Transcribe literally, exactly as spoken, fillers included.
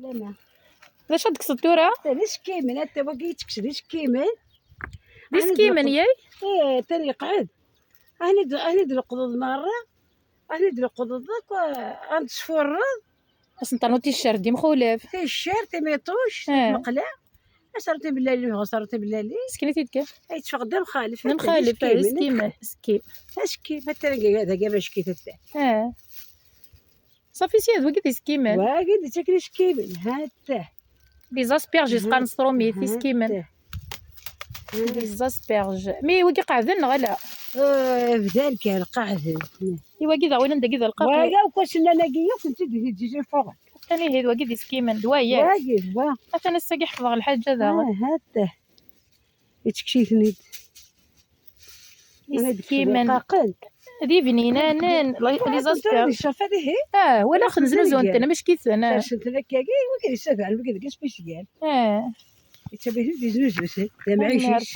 D acu ad tekkseḍ tura? D isekkimen, ata wagi yettekkes d isekkimen. D isekkimen, yay? Ih, atan yeqɛed. Ani d-, ani d-leqḍeḍ merra, ani d-leqḍeḍ akk, ani d-tesfurreḍ. Ad sen-ternuḍ ticcer d imxulaf. Ticcer, timiṭuc, eh, tmeqla. Aserti bellali, aserti bellali. Skin-it-id kan. Ay, tteffeɣ d amxalef. D amxalef, d isekkimen. Askim. Askim, ata dagi, dagi amackit ata. Eh. Safi sya d wagi d isekkimen. Wagi d ittakken isekkimen, ha-t-a. Des asperges, ha-t-a, s tṛumit, isekkimen. Ha-t-a. Des asperges. Mi wagi qeɛden neɣ ala? Eh, bdan kan qeɛden. I wagi d aɣwin anda i d lqaḥ? Wagi akk asennan-agi yakk netta d ihi d-izufuɣen. Atan ihi d wagi d isekkimen, d waya. Wagi, wa. Atan ass-agi ḥefḍeɣ lḥaǧa daɣen. Ah, ha-t-a. Yettekkes-iten-id. Isekkimen. Qaqen. D ibninanen, les asperges. Di ccafat ihi. Ah, wala xenzen uzun-ten, amack-iten, ah. Fersen-ten akkagi, wigi d isabaɛen, wigi deg ispisyal. Ah. Yettawi-ten-id yeznuzu-ten, d amɛic-is.